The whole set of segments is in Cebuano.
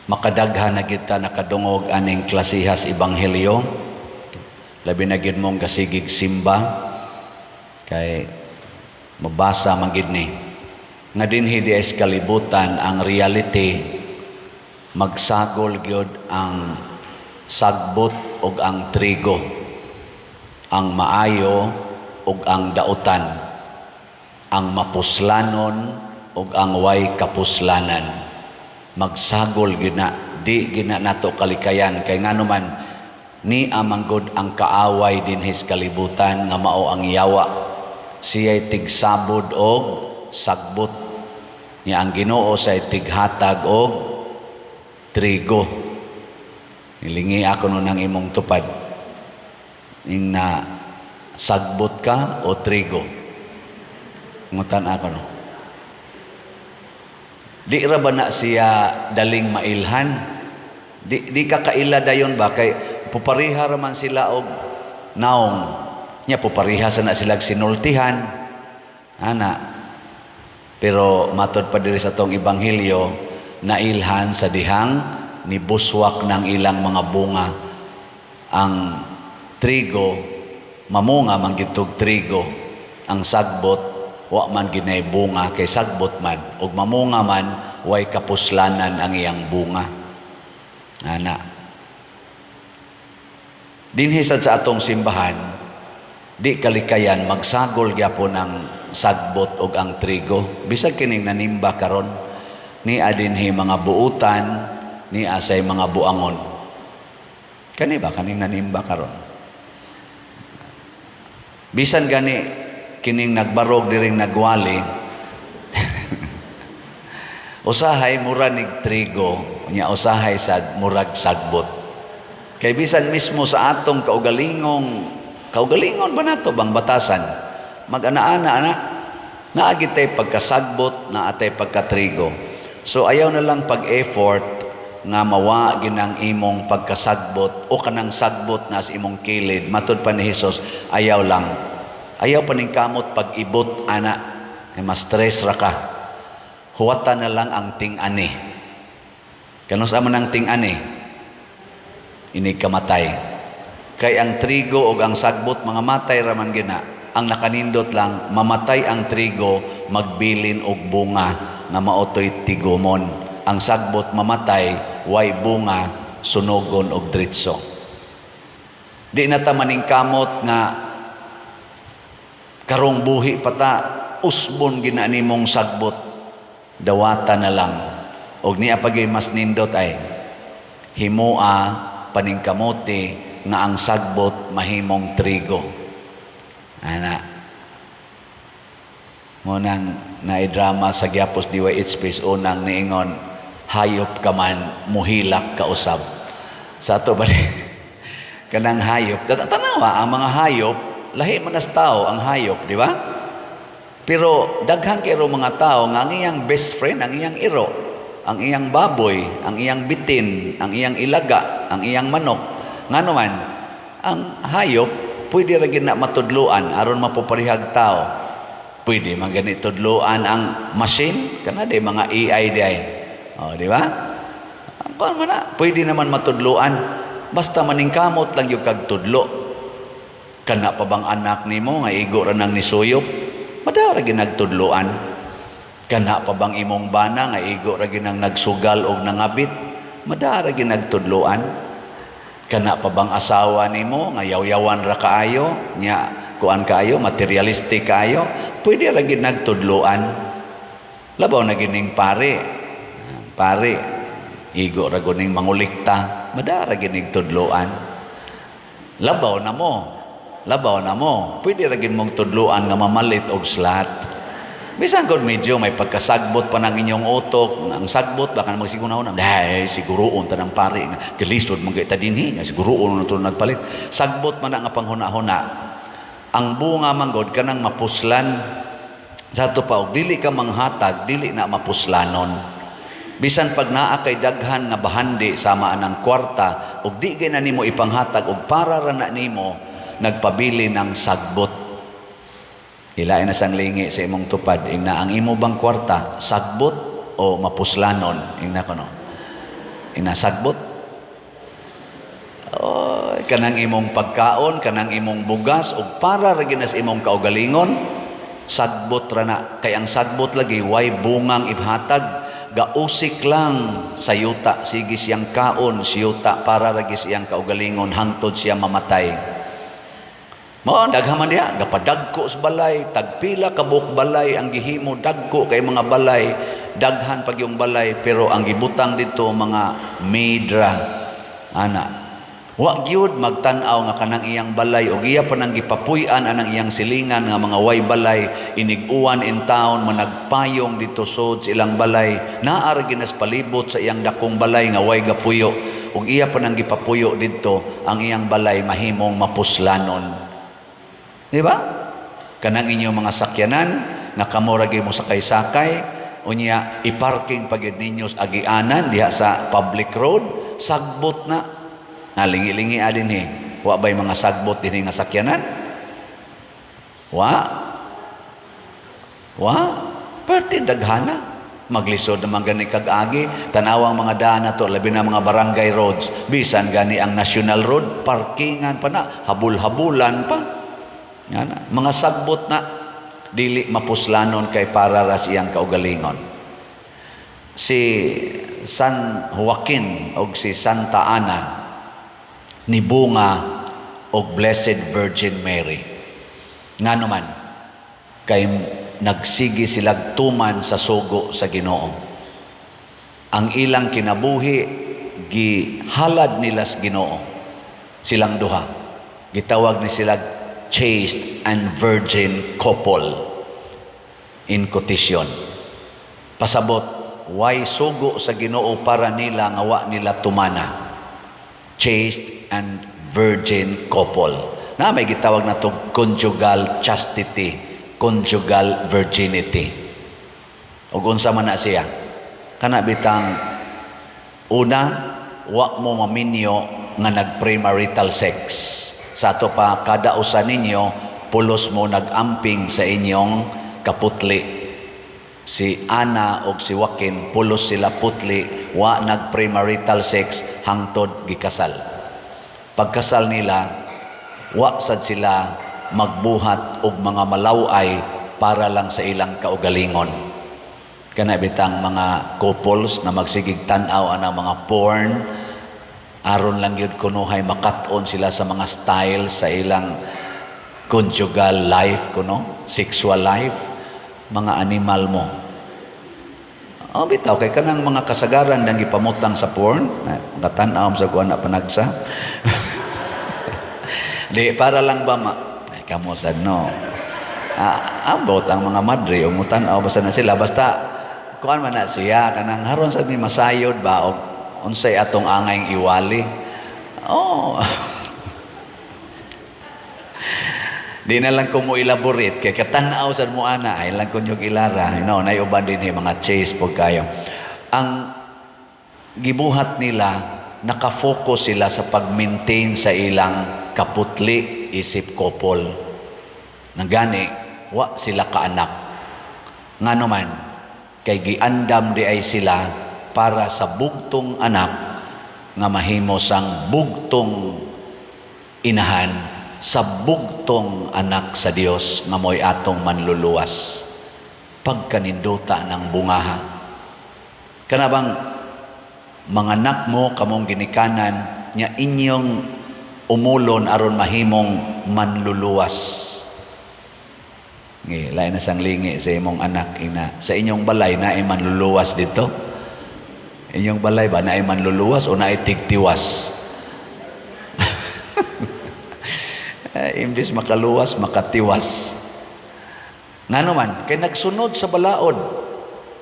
Makadaghan na kita nakadungog aning klasehas ebanghelyo. Labi na gyud mong kasigig simba kay mabasa man gid ni nga dinhi di sa kalibutan, ang reality, magsagol gyud ang sagbot ug ang trigo, ang maayo ug ang dautan, ang mapuslanon ug ang way kapuslanan. Magsagol gyud na, di gyud na nato kalikayan, kay ngano man ni amanggod ang kaaway dinhi sa kalibutan nga mao ang yawa. Siya'y tigsabod og sagbot niya, ang Ginoo say tighatag og trigo. Nilingi ako nun ang imong tupad ing na sagbot ka o trigo. Ngutan ako, no? Di ra ba na siya daling mailhan? Di ka kaila dayon ba, kay pupariha ra man sila og naong nya, pupariha sa na sila sinultihan ana. Pero matod pa diri sa tong ebanghelyo, nailhan sa dihang nibuswak ng ilang mga bunga. Ang trigo mamunga man gitog trigo, ang sagbot wa man ginay bunga kay sagbot man, ug mamunga man, way kapuslanan ang iyang bunga ana. Dinhi sad sa atong simbahan, di kalikayan, magsagol gyapon ang sagbot ug ang trigo. Bisag kining nanimba karon, ni dinhi mga buutan, ni asay mga buangon. Kani ba kaning nanimba karon? Bisan gani kining nagbarog diring nagwali, usahay mura nig trigo nya, usahay sad murag sagbot. Kay bisan mismo sa atong kaugalingong, kaugalingon ba nato bang batasan, mag-ana-ana ana, naa tay pagkasagbot, naa tay pagkatrigo. So ayaw na lang pag-effort nga mawa ginang imong pagkasagbot o kanang sagbot na sa imong kilid. Matud pa ni Hesus, ayaw lang. Ayaw pa ning kamot pag-ibot ana, kay mas stress ra ka. Huwatan na lang ang ting-ani. Kanus man ang ting-ani? Inig kamatay. Kay ang trigo o ang sagbot, mga matay raman gina. Ang nakanindot lang, mamatay ang trigo, magbilin og bunga nga maotoy tigumon. Ang sagbot mamatay, way bunga, sunogon og dritso. Di na ta maningkamot nga karong buhi pa ta, usbon gina nimong sagbot. Dawata na lang. Og niya pagay mas nindot ay himoa paningkamote nga ang sagbot mahimong trigo. Ana. Mo nang naidrama sa Gyapos DYH Space unang niingon, "Hayop ka man, muhilak ka usab." Sa ato ba kanang hayop, tanawa ang mga hayop, lahi man as tao ang hayop, di ba? Pero daghan kay mga tao nga ang iyang best friend, ang iyang iro, ang iyang baboy, ang iyang bitin, ang iyang ilaga, ang iyang manok. Ngano man, ang hayop pwede ra gid na matudluan aron mapuparihag tao. Pwede man gani tudluan ang machine, kana di mga AI di ay. Oh, di ba? Ang kuan man na, pwede naman matudluan. Basta maningkamot lang yung kag tudlo. Kana pa bang anak nimo nga igo ra nang nisuyop? Madara ginagtudloan. Kana pa bang imong bana nga igo ra ginang nagsugal og nangabit? Madara ginagtudloan. Kana pa bang asawa nimo nga yaw-yawan ra kaayo, nya kuan kaayo, materialistic kaayo, pwede ra gid nagtudloan. Labaw na gining pare. Pare, igo ra guning mangulikta, madara ginig tudloan. Labaw na mo. Labaw na mo. Pwede ra gid mong tudloan nga mamalit og slot. Bisan kung medyo may pagkasagbot pa ng inyong utok, ang sagbot baka na magsiguro na, "Dahil siguroon ta ng pare nga galisod man kay ta dinhi, nga siguroon na to nagpalit." Sagbot man na nga panghuna-huna. Ang bunga manggod kanang mapuslan. Sa ato pa og dili ka manghatag, dili na mapuslanon. Bisan pag naa kay daghan nga bahandi sama anang kwarta ug di gyud na nimo ipanghatag og para ra na nimo, nagpabili ng sagbot. Ilain na sang lingi sa imong tupad, ingna ang imo bang kwarta sagbot o mapuslanon? Ingna kono. Inasagbot. Oh, kanang imong pagkaon, kanang imong bugas ug para ra gyud na sa imong kaugalingon, sagbot ra na. Kay ang sagbot lagi way bungang ihatag, gausik lang sa yuta, sige siyang kaon sa yuta para ra gyud siyang kaugalingon hangtod siya mamatay. Mao daghan man diha, gapadagko sa balay, tagpila ka buok balay ang gihimo, dagko kay mga balay, daghan pag yung balay, pero ang gibutang dito mga made ra ana. Wa gyud magtan-aw nga kanang iyang balay og iya pa nang gipapuy-an anang iyang silingan nga mga way balay, inig-uwan in town, managpayong dito sod sa ilang balay, naa ra gyud nas palibot sa iyang dakong balay nga way gapuyo ug iya pa nang gipapuyo didto ang iyang balay mahimong mapuslanon. Di ba? Kanang inyong mga sakyanan nga kamo ra gyud mo sakay-sakay, unya i-parking pa gyud ninyo sa agianan diha sa public road, sagbot na. Nalingi-lingi adin he. Wa ba'y mga sagbot dinhi nga sakyanan? Wa? Wa? Perti daghana. Maglisod naman gani kag agi, tanawang mga daan na to, labi na mga barangay roads, bisan gani ang national road, parkingan pa na, habul-habulan pa. Nga na, mga sagbot na dili mapuslanon kay para ra sa iyang kaugalingon. Si San Joaquin og si Santa Ana nibunga og Blessed Virgin Mary. Ngano man? Kay nagsige sila tuman sa sugo sa Ginoo. Ang ilang kinabuhi gihalad nila sa Ginoo. Silang duha. Gitawag ni sila chaste and virgin couple in quotation. Pasabot, way sugo sa Ginoo para nila nga wa nila tumana. Chaste and virgin couple. Na may gitawag na to conjugal chastity, conjugal virginity. Ug unsa man na siya? Kana bitang una, wa mo maminyo nga nag-premarital sex. Sa ato pa, kada usa ninyo pulos mo nag-amping sa inyong kaputli. Si Ana og si Joaquin, pulos sila putli, wa nag-premarital sex hangtod gikasal. Pagkasal nila, wa sad sila magbuhat og mga malaway para lang sa ilang kaugalingon. Kana bitang mga couples na magsigig tan-aw ana mga porn aron lang gyud kunuhay makat-on sila sa mga style sa ilang conjugal life kuno, sexual life, mga animal mo. Oh, bitaw kay kanang mga kasagaran nang gipamutang sa porn, eh, katan-aw sa kuan na panagsa. Di para lang ba ma ay, kamo sad no. Ah, ambot ang mga madre o mutan-aw basta na sila, basta kuan man na siya kanang haron sad ni masayod ba og unsay atong angayng iwali. Oh. Di na lang ko mo elaborate kay katan-aw sad mo ana ay lang ko nyug ilara. No, nay uban din mga chase pag kayo. Ang gibuhat nila, nakafocus sila sa pag-maintain sa ilang kaputli isip couple. Nagani, wa sila kaanak. Ngano man, kay giandam di ay sila para sa bugtong anak nga mahimo sang bugtong inahan sa bugtong anak sa Dios nga mo'y atong manluluwas. Pagkaninduta ng bungaha. Kana bang mga anak mo kamong ginikanan nya inyong umulon aron mahimong manluluwas. Ngi, lain na sang lingi sa imong anak ina. Sa inyong balay naay manluluwas dito? Inyong balay ba naay manluluwas o naay tigtiwas? Imbis makaluwas, makatiwas. Ngano man, kay nagsunod sa balaod.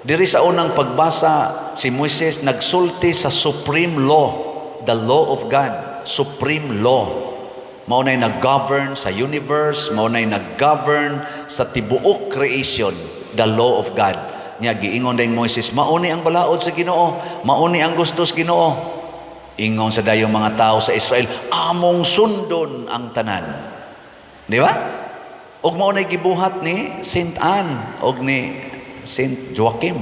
Diri sa unang pagbasa, si Moises nagsulti sa supreme law, the law of God, supreme law. Mao nay nag-govern sa universe, mao nay nag-govern sa tibuok creation, the law of God. Nya giingon dayong Moises, mao ni ang balaod sa Ginoo, mao ni ang gusto sa Ginoo. Ingon sa dayong mga tao sa Israel, among sundon ang tanan. Di ba? Ug mao nay gibuhat ni Saint Anne og ni Saint Joaquim.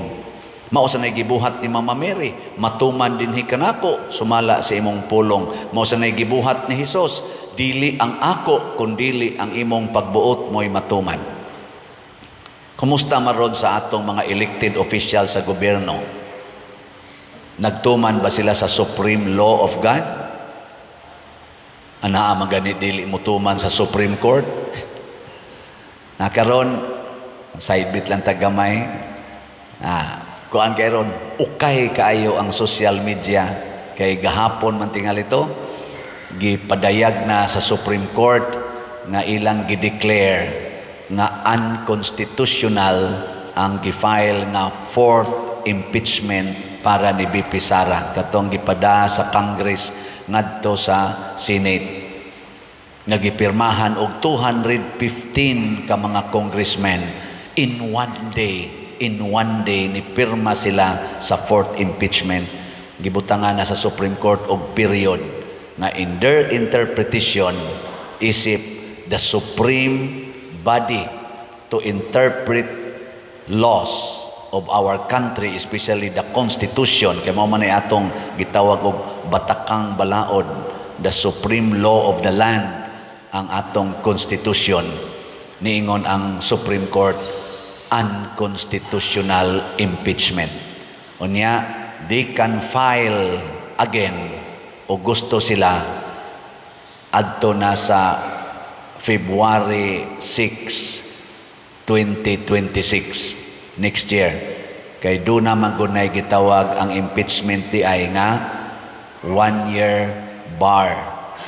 Mao sa nay gibuhat ni Mama Mary, "Matuman dinhi kanako sumala sa imong pulong." Mao sa nay gibuhat ni Hesus, "Dili ang ako kundili ang imong pagbuot mo'y matuman." Kumusta maron sa atong mga elected official sa gobyerno? Nagtuman ba sila sa supreme law of God? Anaa magani dili motuman sa Supreme Court? Nakaron side bit lang tagamay. Kuan kay ron, ukay kaayo ang social media kay gahapon man tingali ito gipadayag na sa Supreme Court nga ilang gi-declare nga unconstitutional ang gi-file nga fourth impeachment para ni VP Sara, katong gipada sa Congress ngadto sa Senate nga gipirmahan og 215 ka mga congressmen in one day. In one day ni pirma sila sa fourth impeachment. Gibutangan na sa Supreme Court og period nga in their interpretation, isip the supreme body to interpret laws of our country, especially the Constitution, kay mao man ay atong gitawag og batakang balaod, the supreme law of the land, ang atong Constitution. Niingon ang Supreme Court, unconstitutional impeachment. Unya they can file again o gusto sila adto na sa February 6, 2026, next year, kay do na man gunay gitawag ang impeachment di ay nga one year bar,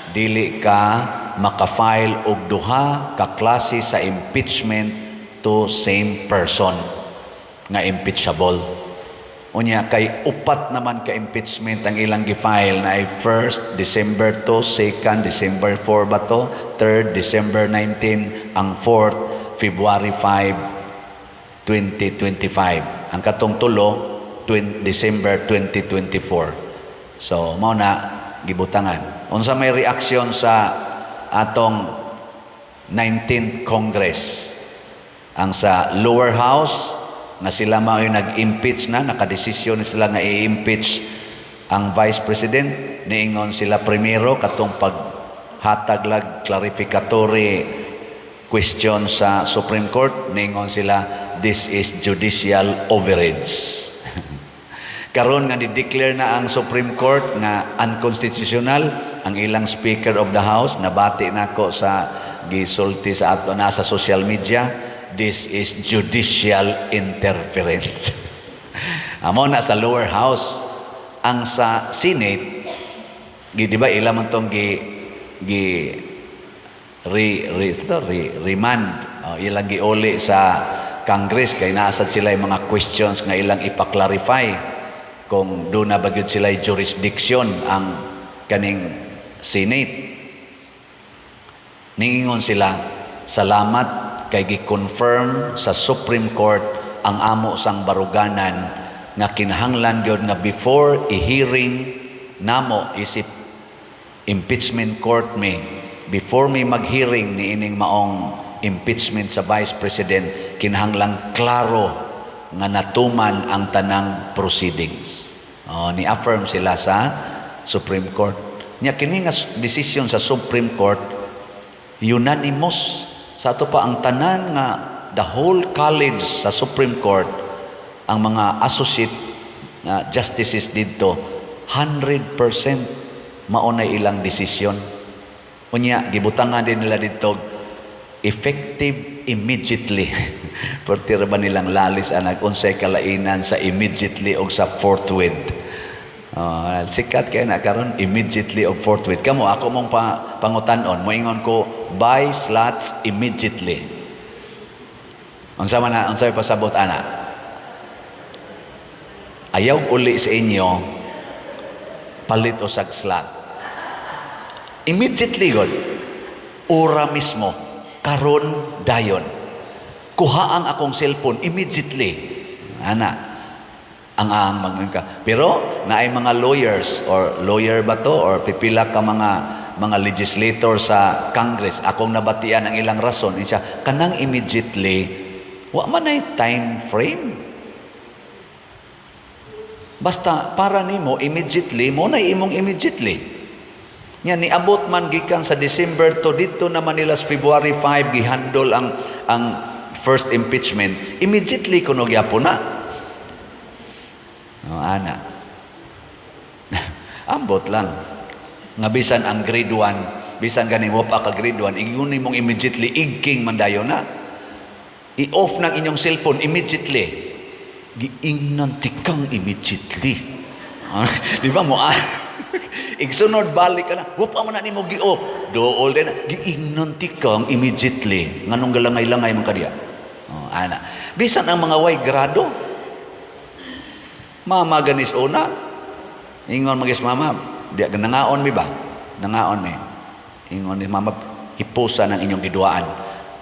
dili ka maka-file og duha ka klase sa impeachment to same person nga impeachable. Unya kay upat naman ka impeachment ang ilang gi-file na ay first December 2, second December 4 ba to, third December 19, ang fourth February 5, 2025. Ang katong tulo 20, December 2024. So mao na gibutangan. Unsa may reaksyon sa atong 19th Congress? Ang sa lower house nga sila mao yung nag-impeach na, nakadesisyon na sila nga i-impeach ang Vice President, niingon sila primero katong paghatag lag clarificatory question sa Supreme Court, niingon sila, "This is judicial overreach." Karon nga ni-declare na ang Supreme Court nga unconstitutional, ang ilang Speaker of the House, nabati nako sa gisulti sa ato na sa social media, "This is judicial interference." Amo na sa lower house. Ang sa Senate, gi di ba ila man tong gi gi re, re, ito, re, remand, oh, ilang giuli sa Congress kay naasad sila yung mga questions nga ilang ipa-clarify kung doon na ba gyud sila jurisdiction ang kaning Senate. Niingon sila, "Salamat kay gi-confirm sa Supreme Court ang amo sang baruganan nga kinahanglan gyud nga before i-hearing namo isip impeachment court mi, before mi mag-hearing ni ining maong impeachment sa Vice President, kinahanglan klaro nga natuman ang tanang proceedings." Oh, ni affirm sila sa Supreme Court. Nya kini nga decision sa Supreme Court, unanimous. Sa ato pa ang tanan nga the whole college sa Supreme Court, ang mga associate na justices didto, 100% mao na ilang desisyon. Unya gibutangan din nila didto, effective immediately. Perti ra ba nilang lalis anag unsay kalainan sa immediately og sa forthwith? Sikat kay na karon, immediately og forthwith. Kamo, ako mong pangutan-on, moingon ko, "Buy slots immediately." Unsa man na, unsay pasabot ana? Ayaw uli sa inyo, palit usag slot. Immediately god. Ora mismo, karon dayon. Kuha ang akong cellphone immediately. Ana, ang mag ka. Pero naay mga lawyers or lawyer ba to or pipila ka mga legislator sa Congress, akong nabatian ang ilang rason siya kanang immediately, wa man ay time frame. Basta para nimo immediately, mo na imong immediately. Nya niabot man gikan sa December to dito na Manila sa February 5 gihandol ang first impeachment. Immediately kuno gyapon na. No, ana. Ambot lang. Nga bisan ang grade 1, bisan gani mo pa ka grade 1, ingon nimong immediately, igking man dayon na. I-off ng inyong cellphone immediately. Giingnan tikang immediately. Di ba mo ah? Igsunod balik ka na, wa pa man na nimo gi-off. Dool din, giingnan tikang immediately. Nganong galangay-langay man kadiya. Oh, ana. Bisan ang mga way grado. Mama ganis una. Ingon magis mama, di nangaon mi ba? Nangaon mi. Ingon ni mama, hipusa ng inyong giduaan.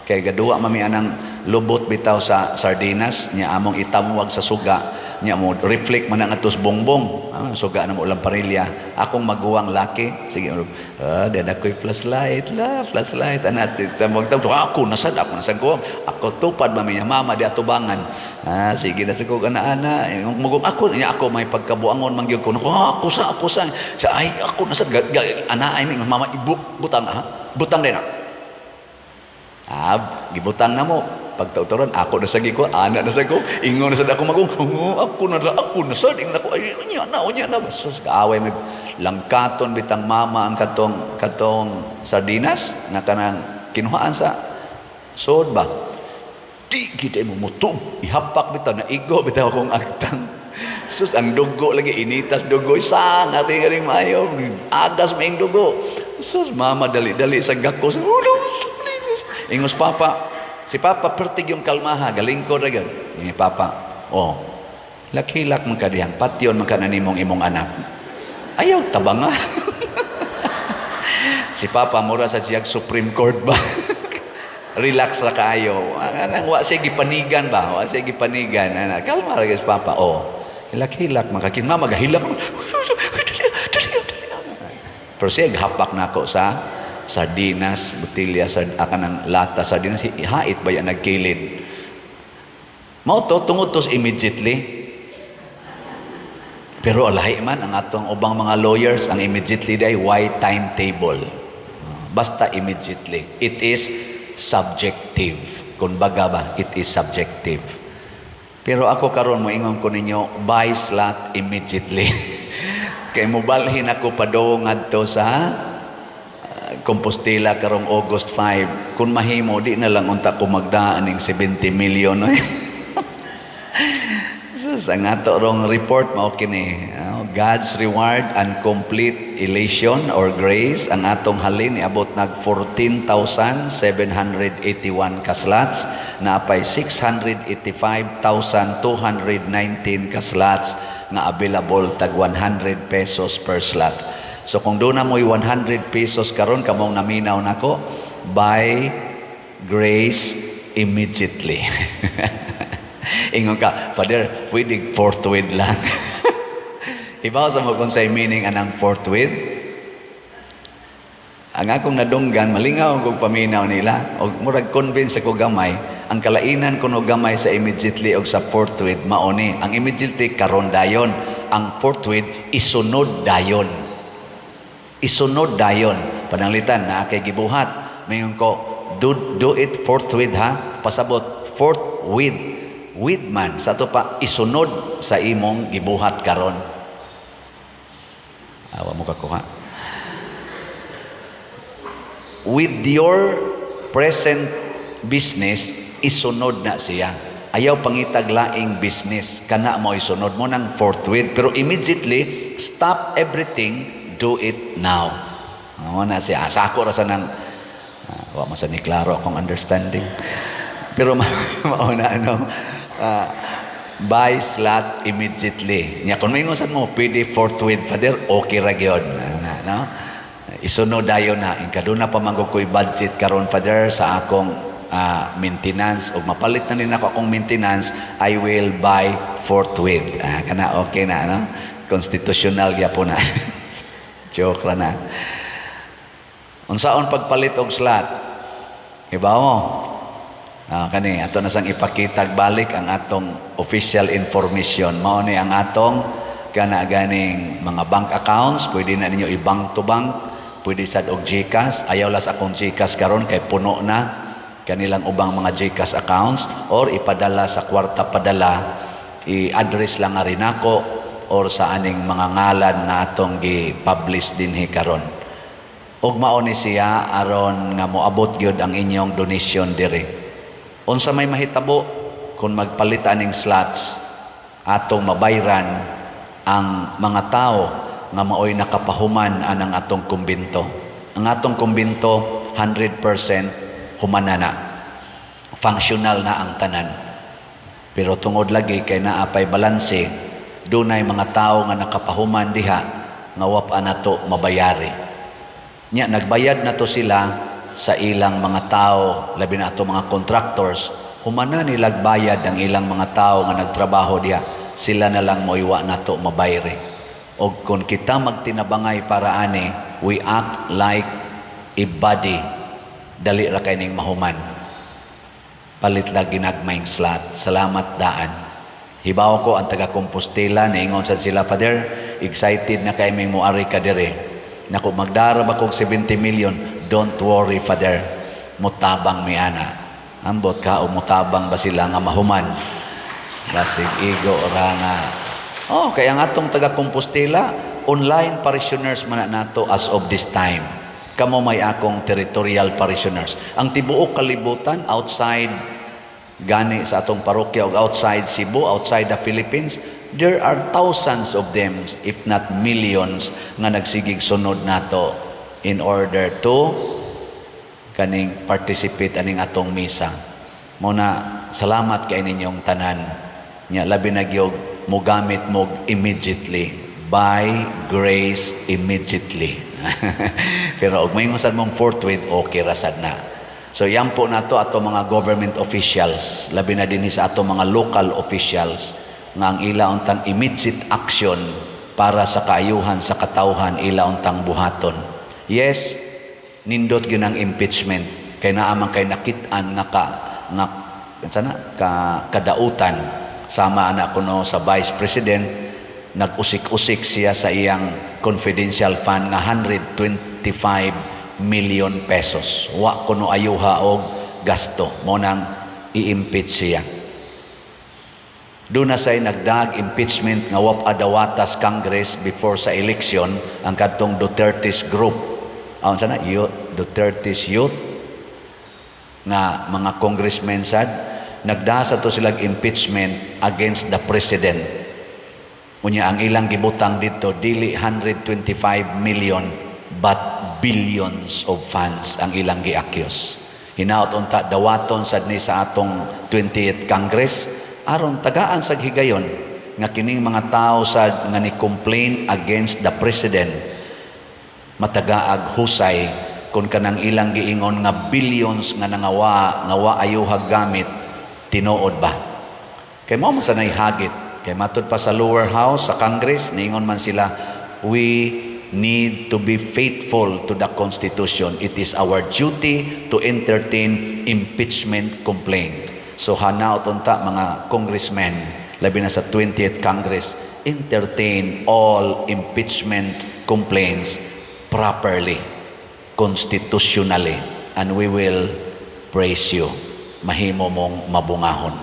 Kay gaduwa mami anang lubot bitaw sa sardinas nya among itamwag sa suga, nya mo reflect man ang atos bongbong, ah, suga na mo ulang parilya. Akong maguwang laki, sige, ah, di na ko'y flashlight la, flashlight ana, tamwag tamwag. Ako nasad, ako nasad ko, ako tupad mami niya, mama di atubangan, ah, sige na sa ko ana ana. Magug ako niya, ako may pagkabuangon man gyud ko, ako sa ako sa sa ay ako nasad ana ay mama ibu butang, ha, butang din. Ah, gibutang na mo. Pagtautoran, ako na sagi ko, ana na sa ko, ingon na sad ako magong, oh, ako na ako na sad, ingon ako, ay, unya na, unya na. Sus, kaaway may langkaton bitang mama ang katong sardinas, nga kanang kinuhaan sa sod ba. Di kita mo mutob, ihapak bitaw, naigo bitaw akong agtang. Sus, ang dugo lagi, initas dugo, isang, aring-aring maayo, agas maing dugo. Sus, mama, dali-dali sa gakos. Oh, no, ingos papa, si papa pertig yung kalmaha, galing ko ra gyud. Ni papa, oh, lakhilak man ka dihang, patyon man ka na nimong imong anak. Ayaw tabanga. Si papa mura sa siyag Supreme Court ba. Relax ra kaayo. Anang wa siya gipanigan ba? Wa siya gipanigan. Ana, kalma ra gyud si papa. Oh, hilak-hilak man ka kin mama gahilak. Pero siya hapak nako sa sardinas, botelya sa akan ng lata sardinas, hait ba yan nagkilid. Mao to tungod to sa immediately. Pero alahi man ang atong ubang mga lawyers, ang immediately day why timetable. Basta immediately. It is subjective. Kung baga ba, it is subjective. Pero ako karon moingon ko ninyo, buy slot immediately. Kay mobalhin ako padung ngadto sa Compostela karong August 5. Kung mahimo, di na lang unta ko magdaan ning 70 million. No? Sus, ang ato rong report mao kini. God's reward and complete elation or grace ang atong halin niabot nag 14,781 ka slots, naapay 685,219 ka slots nga available, tag 100 pesos per slot. So kung doon na mo'y 100 pesos karon kamong naminaw nako, buy grace immediately. Ingon ka, "Father, pwede forthwith lang?" Ibaw sa mo kung say meaning anang forthwith. Ang akong nadunggan, malingaw kog paminaw nila. Og murag convince ako gamay, ang kalainan kuno gamay sa immediately og sa forthwith mao ni. Ang immediately karon dayon, ang forthwith isunod dayon. Isunod dayon. Pananglitan naa kay gibuhat. Mayon ko, do it forthwith ha. Pasabot, forthwith. With man. Sa ato pa, isunod sa imong gibuhat karon. Awa mo kakuha. With your present business, isunod na siya. Ayaw pangitag laing business. Kana mo isunod mo ng forthwith. Pero immediately, stop everything, do it now. Mao na siya. Sako ra sa nang wa man sa ni klaro akong understanding. Pero mao na ano, buy slot immediately. Nya kung maingon sad mo, pwede forthwith, Father, okay ra gyud. Na, no? Isunod dayon na. Inkaduna pa man ko'y budget karon, Father, sa akong maintenance o mapalit na din ako akong maintenance, I will buy forthwith. Ah, kana okay na, no? Constitutional gyapon na. Joke ra na. Unsaon pagpalit og slot? Iba mo? Ah, kani ato na sang ipakitag balik ang atong official information. Mao ni ang atong Kana ganing mga bank accounts, pwede na ninyo i-bank to bank, pwede sad og GCash. Ayaw la sa akong GCash karon kay puno na kanilang ubang mga GCash accounts, or ipadala sa Kwarta Padala, i-address lang nga rin ako or sa aning mga ngalan nga atong gi-publish dinhi karon. Ug mao ni siya aron nga moabot gyud ang inyong donation diri. Unsa may mahitabo kung magpalit aning slots, atong mabayran ang mga tao nga maoy nakapahuman anang atong kumbinto. Ang atong kumbinto, 100% humana na. Functional na ang tanan. Pero tungod lagi kay naa pay balanse, dunay mga tao nga nakapahuman diha nga wa pa nato mabayari. Nya nagbayad na to sila sa ilang mga tao, labi na ato mga contractors, humana nilag bayad ang ilang mga tao nga nagtrabaho diha, sila na lang mo'y wa nato mabayri. Og kung kita magtinabangay para ani, we act like a body, dali ra kay ning mahuman. Palit lang ginagmayng slot. Salamat daan. Hibaw ko ang taga Compostela, niingon sad sila, "Father, excited na kay ming moari ka dire. Naku, magdara ba kog 70 million?" "Don't worry, Father. Mutabang mi ana." Ambot ka o mutabang ba sila nga mahuman. Basig igo ra nga. Oh, kaya ang atong taga Compostela, online parishioners man na nato as of this time. Kamo may akong territorial parishioners. Ang tibuok kalibutan outside gani sa atong parokya o outside Cebu, outside the Philippines, there are thousands of them, if not millions, nga nagsigig sunod nato in order to kaning participate aning atong misa. Mao na salamat kay ninyong tanan. Nya labi na gyud mogamit mo immediately, by grace immediately. Pero og moingon sad mong forthwith, okay ra sad na. So yan po nato ato mga government officials, labi na dinhi sa ato mga local officials nga ang ila untang immediate action para sa kaayuhan sa katawhan, ila untang buhaton. Yes, nindot gyud ang impeachment kay naa man kay nakit-an nga ka nga sana ka kadautan, sama ana kuno sa vice president, nag-usik-usik siya sa iyang confidential fund nga 125 million pesos. Wa kuno ayuha og gasto, mo nang i-impeach siya. Doon na say nagdag impeachment nga wa pa dawatas Congress before sa election, ang kadtong Duterte's group. Aon sana youth, Duterte's youth nga mga congressmen sad, nagdasa to sila impeachment against the president. Unya ang ilang gibutang dito dili 125 million but billions of funds ang ilang gi-accuse. Hinaot unta dawaton sad ni sa atong 20th Congress aron tagaan sa higayon nga kining mga tao sad nga ni complain against the president matagaag husay kung kanang ilang giingon nga billions nga nangawa nga wa ayuhag gamit, tinuod ba. Kay mao man sanay hagit kay matud pa sa lower house sa Congress, niingon man sila, "We need to be faithful to the Constitution. It is our duty to entertain impeachment complaint." So hanaot unta mga congressmen, labi na sa 20th Congress, entertain all impeachment complaints properly, constitutionally, and we will praise you. Mahimo mong mabungahon.